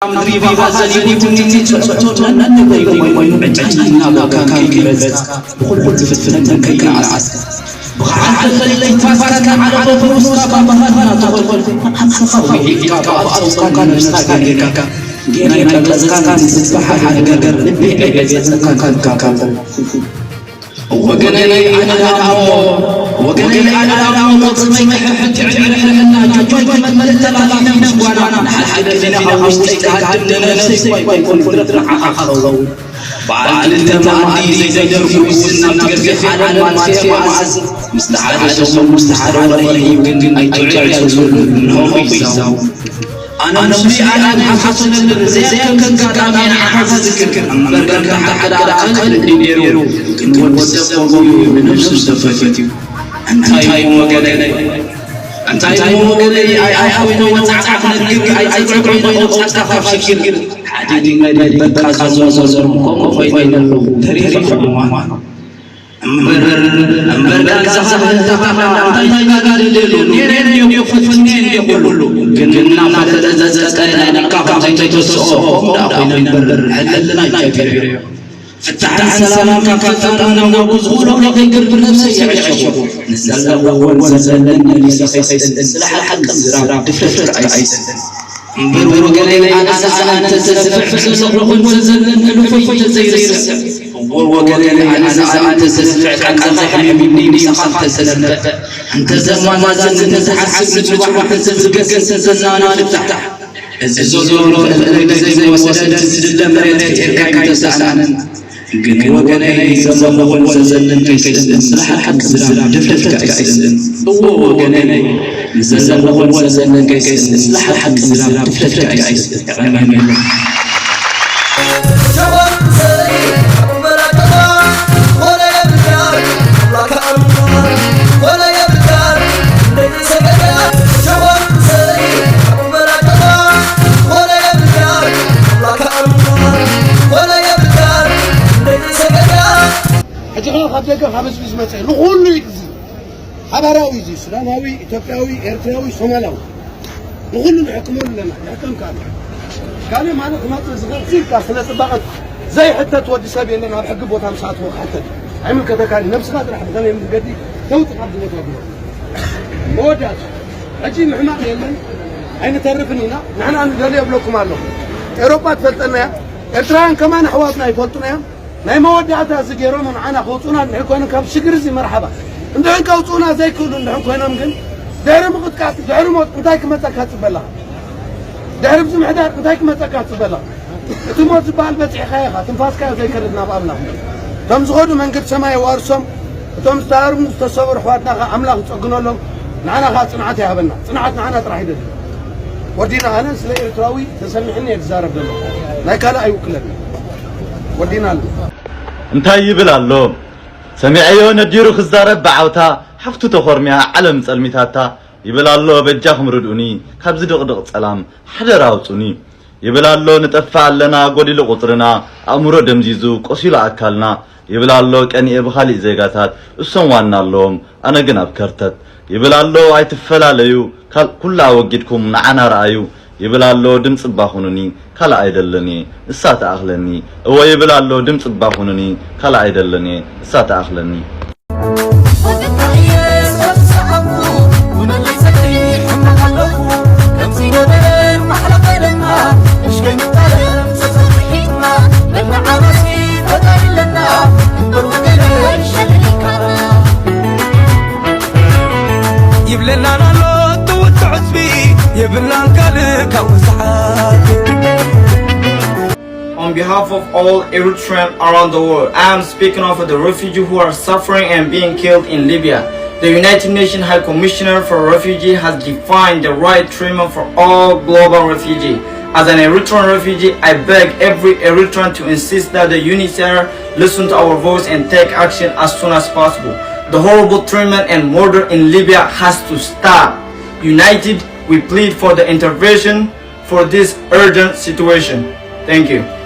ሪባ ዘሊቡ ትምኒት ጽዕቶ ነንበይኑ ዕጫ እናበልካ ከይመረጽካ ብኹሉ ትፍተን ከይነኣስካ ብኸሓድቲ ፈለይቲ ንፋስካ ከይዓለቦ ፈውስካ ብባህርና ተኾልኮል ንዓኻ ውሒድካ ብኣፍሰውካ ነብስካ ገሊካ ጌና ይቀልቀዝካ ንዝትበሃል ነገር ልቢ ዕቤጸካ ከልካካ ወገነይ ኣነ ደኣ እሞ ወገነይ ኣነ ደኣ እሞ ቅጽበይ ክሕሕድ ትዕርሕርሕና ጆጆይ ክመልእ ተላሊና ምስ ጓና ንሓድሕደ ፊና ካብ ውሽጠይ ክሃድም ንነብሰይ እኳ ኣይኮንኩን ንዓኻ ክኸውን በዓል ክልተ መኣዲ ዘይደርፉ ውስን ናብ ትገፊሕ ዓለም ማንፊያ መኣዝ ምስቲ ሓደ ሰሙን ምስቲ ሓደ ወርሒ እዩ ግን ኣይትውዒ ኣይትውዕል እንሆ ይዛው ኣነ ምስሉ ኣነ ሓሶት ዘይከም ኣጋጣሚ ንዓኻ ዝዝክር እምበር ከም ተሓደ ኣካል እንዲሩ ግን ወዲ ሰብ ከምኡ እዩ ንነብሱ ዝተፈትዩ እንታይ እሞ ወገነይ እንታይ እሞ ወገነይ ኣይ ኣይ ኮይነ ወጻዕካ ክነግር ኣይጸግዕ ኮይነ ወጻዕካ ካብ ሽግር ሓደ ድንጋይ በቃ ዞዞዞ ከምኡ ኮይነ ኣለኹ ተሪፈ ሕሙማን እምበር እምበር ቃልስኻ ህዝብኻ እንታይ ተጋድል የሉ ኔረ እንድዮ ፈትነ እንድዮ ኩሉ ግን እናፈለጠ ዘጸቀ ናይ ነቃ ከምዘይተተስኦ ከምኡ ደኣ ኮይነ እምበር ሕልና ይከቢር ፍታሕን ሰላምን ካብ ፈጣሪ እናወጉ ዝኽእሎ ከይገድል ነብሰይ የዕሸኹ ንዘለዎ ወን ዘዘለን መሊሰ ከይስእን ስለ ሓቂ ዝራብ ድፍረት ኣይስእን እምበር ወገነይ ኣነ ዝኣነ እንተዘስፍዕ ብዘለኹ ዘዘለን ሕሉፈይ እንተዘይርስዕ እዎ ወገነይ ኣነ ዝኣነ እንተዘስፍዕ ቃንዛ ሕሚሙኒ ምሳኻ እንተዘስፍዕ እንተዘማዛዝን እንተዝሓስብ ንጽባሕ እንተዝገስ እንተዘናና ንፍታሕ እዚ ዘሎ ክእለይ ብዘይወሰደ ዝድለ መሬት ክኤልካ ኣይምተሰኣነን ግን ወገነይ ንዘለኹ ወን ዘዘለን ከይስእን ስለ ሓቂ ዝራብ ድፍረት ከይስእን እዎ ወገነይ ንዘለኹ ወን ዘዘለን ከይስእን ስለ ሓቂ ዝራብ ድፍረት ከይስእን የቐንየለይ ሕጂ ኸ ካብ ደገ ካብ ህዝቢ ዝመፀ ንኹሉ እዩ እዚ ሓባራዊ እዚ ሱዳናዊ ኢትዮጵያዊ ኤርትራዊ ሶማላዊ ንኹሉ ንሕክመሉ ኣለና ንሕከም ካልእ ካልእ ማለት ክመፅእ ዝኽእል ኢልካ ስነ ፅባቐ ዘይሕተት ወዲ ሰብ የለን ኣብ ሕጊ ቦታ ምስ ኣትዎ ክሕተት ኣይምልከተካን እዩ ነብስኻ ጥራሕ ብኸመይ መንገዲ ተውፅእ ካብዚ ቦታ ግበ መወዳእታ ሕጂ ምሕማቕ የለን ኣይንተርፍን ኢና ንሕና ንደልዮ እብለኩም ኣለኹ ኤውሮጳ ትፈልጠና እያ ኤርትራውያን ከማን ኣሕዋትና ይፈልጡና እዮም ናይ መወዳእታ እዚ ገይሮም ንዓና ከውፁና እንድሕር ኮይኖም ካብ ሽግር እዚ መርሓባ እንድሕር ከውፁና ዘይክእሉ እንድሕር ኮይኖም ግን ድሕሪ ምቕጥቃጥ ድሕሪ ሞት እንታይ ክመፀካ ትፅበ ኣለኻ ድሕሪ እዚ ምሕዳር እንታይ ክመፀካ ትፅበ ኣለኻ እቲ ሞት ዝበሃል በፂሕካ ኢኻ ትንፋስካ እዩ ዘይከድድ ናብ ኣምላኽ ከም ዝኸዱ መንግድ ሰማይ የዋርሶም እቶም ዝተሃርሙ ዝተሰበሩ ኣሕዋትና ኸ ኣምላኽ ይፀግነሎም ንዓና ኸ ፅንዓት ይሃበና ፅንዓት ንዓና ጥራሕ ይደሊ ወዲና ኣነ ስለ ኤርትራዊ ተሰሚዕኒ እየ ዝዛረብ ዘሎ ናይ ካልእ ኣይውክለኒ ወዲና ኣሎ እንታይ ይብል ኣሎ ሰሚዐዮ ነዲሩ ክዛረብ ብዓውታ ሓፍቱ ተኾርሚያ ዓለም ጸልሚታታ ይብል ኣሎ በጃኹም ርድኡኒ ካብዚ ድቕድቕ ጸላም ሓደራ ኣውጹኒ ይብል ኣሎ ንጠፍእ ኣለና ጎዲሉ ቁጽርና ኣእምሮ ደምዚዙ ቆሲሉ ኣካልና ይብል ኣሎ ቀኒኤ ብኻሊእ ዜጋታት እሶም ዋና ኣለዎም ኣነ ግን ኣብ ከርተት ይብል ኣሎ ኣይትፈላለዩ ኩሉ ኣወጊድኩም ንዓና ረኣዩ ይብል ኣሎ ድምጺ እባ ኩኑኒ ካልእ ኣይደልን እየ ንሳ ትኣኽለኒ እወ ይብል ኣሎ ድምጺ እባ ኩኑኒ ካልእ ኣይደልን እየ ንሳ ትኣኽለኒ ይብለና ኣሎ ትውት ዕፅቢ የብልናን ካልእ ካብ ብዙሓት On behalf of all Eritreans around the world, I am speaking of the refugees who are suffering and being killed in Libya. The United Nations High Commissioner for Refugees has defined the right treatment for all global refugees. As an Eritrean refugee, I beg every Eritrean to insist that the U N H C R listen to our voice and take action as soon as possible. The horrible treatment and murder in Libya has to stop. United, we plead for the intervention for this urgent situation. Thank you.